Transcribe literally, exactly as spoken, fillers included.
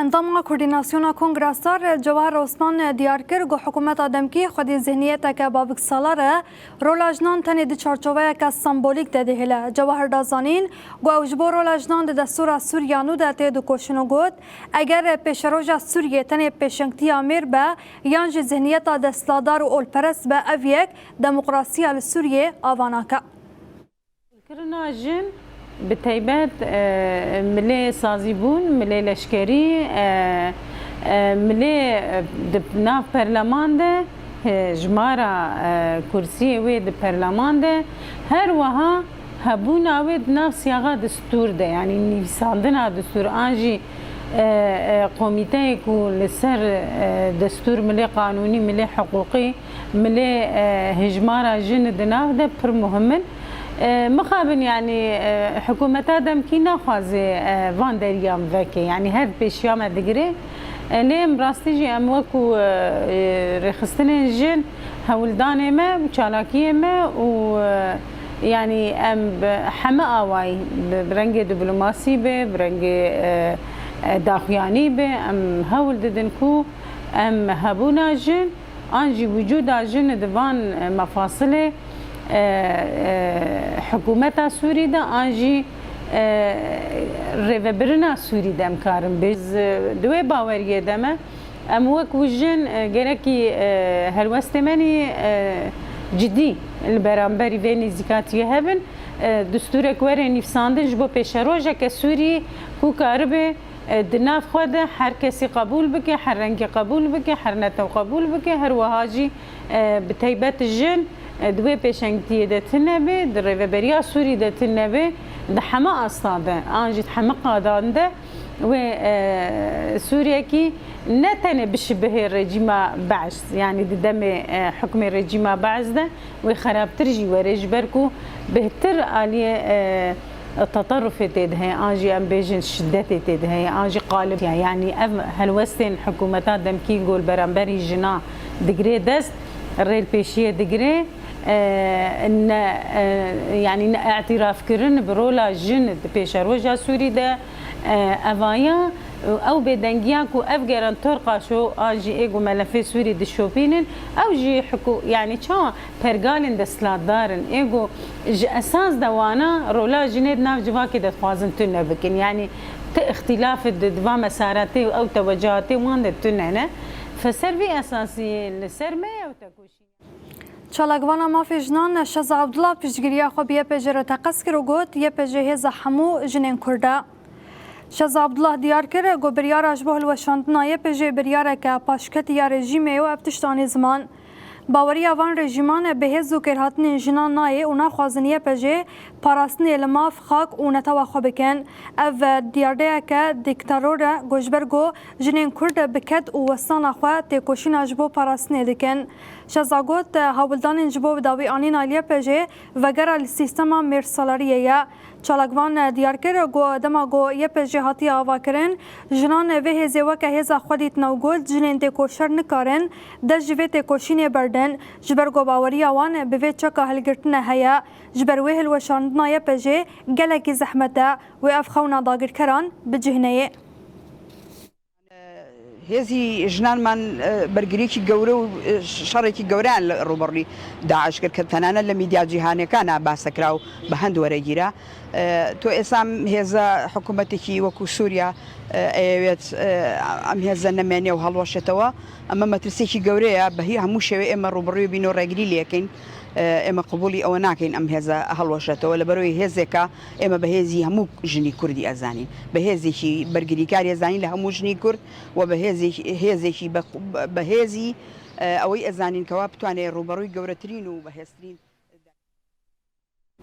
Endama Koordînasyona Kongreser Cewher Osman diyar kir ku hikûmeta demkî xwedî zihniyeteke baviksalar e, rola jinan tenê di çarçoveyeke sembolîk de dihêle. Cewher da zanîn ku ew ji bo rola jinan di destûra Sûriya nû de tê dikoşin û got, eger pêşeroja Sûriyê tenê pêşengtiya mêr be yan jî zihniyeta desthilatdar û olperest be, ev yek demokrasiya li Sûriyê ava nake. Kirina jin bi taybet, e, milê sazîbûn, milê leşkerî, e, e, milê, e, di nav perleman de, e, jimara, e, kursiyê wê di perleman de, her wiha hebûna wê di nav siyaxa distûr de, yanî nivîsandina distûr an jî, e, e, komîteyê ku li ser, e, distûr, milê qanûnî, milê hiqûqî, milê, e, hejmara jin di nav de pir muhim in. E, mixabin, yanî, e, hikûmeta demkî naxwaze, e, van deriyan veke. Yanî her pêşiya me digire. E, lê em rastî jî em wekû, e, e, rêxistinên jin hewldanê me û çalakiyê me û, e, yanî em bi heme awayî, bi, bi rengê diplomasî be, bi rengê, e, e, daxuyanî be, em hewl didin ku em hebûna jin an jî wicûda jin di van, e, mefasilê, e, e, hikûmeta Sûrî de an jî, e, rêvebirina Sûrî de em karin bê. Di wê baweriyê de me, em wek jin, e, gerekî, e, helwestê me nî, e, cidî li beramberî vê nêzîkatiyê hebin. E, distûrek were nivîsandin ji bo pêşerojeke Sûrî ku karibe e, di nav xwe de her kesî qebûl bike, her rengî qebûl bike, her netew qebûl bike, her wiha jî, e, bi taybet jin, e, di wê pêşengtiyê de tune be, di rêveberiya Sûrî de tune be, di heme asta de, an jî di heme qadan de wê, e, Sûriyekî ne tenê bişibihê rejîma Be'is, yanî di demê, e, hukmê rejîma Be'is de, wê xerabtir jî were, ji ber ku bêhtir aliyê, e, teterufê tê de heye, an jî em bêjin şidetê tê de heye, an jî qalib, yanî ev helwestên hikûmeta demkî ku li beramberî jina digire dest, rê li pêşiyê digire, e, ne, e, yanî ne îtirafkirin bi rola jin di pêşeroja Sûrî de, e, evaya, ew bêdengiya ku ev gerantor qaşo an jî ê ku melefê Sûrî dişopînin, ew jî hikû-, yanî çawa pergalên desthilatdar in, ê ku ji esas de wana rola jinê di nav civakê de dixwazin tune bikin. Yanî ti îxtîlafê di, di va mesaretê û ew tewecuhatê wan de tune ne. Fe ser vî esasî li ser me ye ew tekoşîn. Çalakvana mafê jinan Şeza Abdullah piştgiriya xwe bi Y P G re teqez kir û got, Y P G hêza hemû jinên Kurd e. Şeza Abdullah diyar kir ku biryara ji bo hilweşandina Y P G biryareke paşketî ya rejîmê ye û ev tişt anî ziman. Baweriya van rejîman bi hêz û kêrhatinên jinan nayê û naxwazin Y P G parastinê li maf, xak û netewa xwe bikin. Ev diyardeyeke dîktator e ku ji ber ku jinên Kurd bi ked û westana xwe têkoşîna ji bo parastinê dikin. Şeza got, hewldanên ji bo bidawî anîna Y P G vegera li sîstema mêrsalariyê ye. Çalakvan diyar kir ku dema ku Y P G hatiye avakirin, jinan vê hêzê weke hêza xwe dîtine û got, jinên têkoşer nikarin dest ji vê têkoşînê berdin, ji ber ku baweriya wan bi vê çeka hilgirtine heye. Ji ber wê hilweşandina Y P G gelekî zehmet e, wê ev xewna dagirkeran bi cih neyê. Hêzî jinanman, e, bergiriyekî gewre û, e, şerêkî gewreyan li rûberûyî DAIŞ kir, ke tenane li mîdya cîhanêkan a behs kira û bi hend were gîra. E, to êsam hêza hikûmetekî wekû Sûriya, e, eyewêt, e, em hêze nemêne û helweşetewe. Eme metirsiyekî gewre ye, bi hî hemû şêwê ême rûberûyê bîn û rêgirî lê yekin. E, ême qebûlî ewe nakin em hêze helweşetewe. Li ber wê hêzeka ême bi hêzî hemû jinî Kurdî ezanîn. Bi hêzekî bergirîkarî ezanîn li hemû jinî Kurd. We bi hêzî, hêzekî bi, bi hêzî, e, ewî ezanîn kewa bitwanê rûberûyî gewretirîn û bihêztirîn.